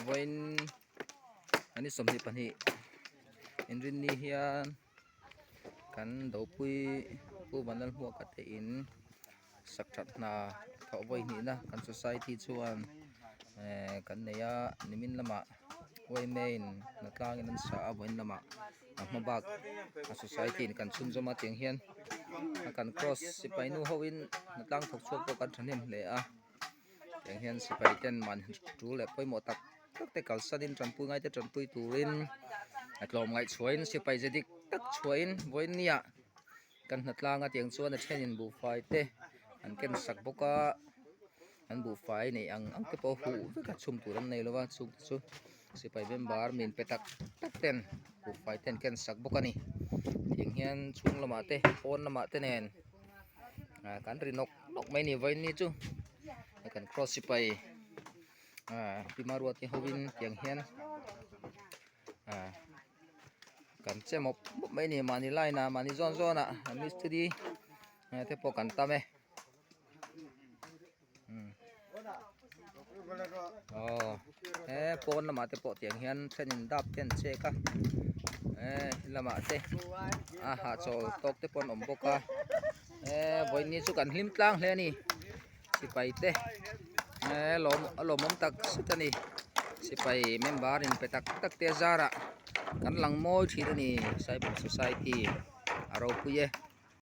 Vawiin ni 22 inrinni hian kan dopui Pu Vanlalhmuaka te in sak that hna thawh vawi hnihna kan society chuan ehh kan nei a nimin lamah yma in hnatlangin an sa a vawiin lamah a hma bak a society in kan chhunzawm a tiang hian a kan cross sipai nu ho in hnatlang thawk chhuak pawh kan thahnem hle a tiang hian sipai ten mahni tul leh pawimawh tak tak te kalsan in tanpui ngai te tanpui turin a tlawm ngaihchhuah in sipai ze dik tak chhuah in vawiin ni ah kan hnatlang a tiang chuan a thenin buhfai te an ken sak bawk a an buhfai neih ang ang te pawh huh vek a chhum tur an nei lo va chung te chu sipai member min pe tak tak ten buhfai te an ken sak bawk a ni tiang hian chhung lamah te pawn lamah te nen ah kan ri nawk nawk mai a ni vawiin ni chu kan cross sipai ah pi maruati hovin tiang hian ah kan che mawp mawp mai a ni mahni line ah mahni zawn zawn ah mistiri te pawh kan tam e aw he pawn lamah te pawh tiang hian thenin dap te an chek a eh lamah te a hahchawl tawk te pawh an awm bawk a eh vawiin ni chu kan hlim tlang hle a ni sipai te eh lawm a lawmawm tak zet a ni sipai member in pe tak tak te a zarah kan lang mawi thin a ni cyber society a ropui e.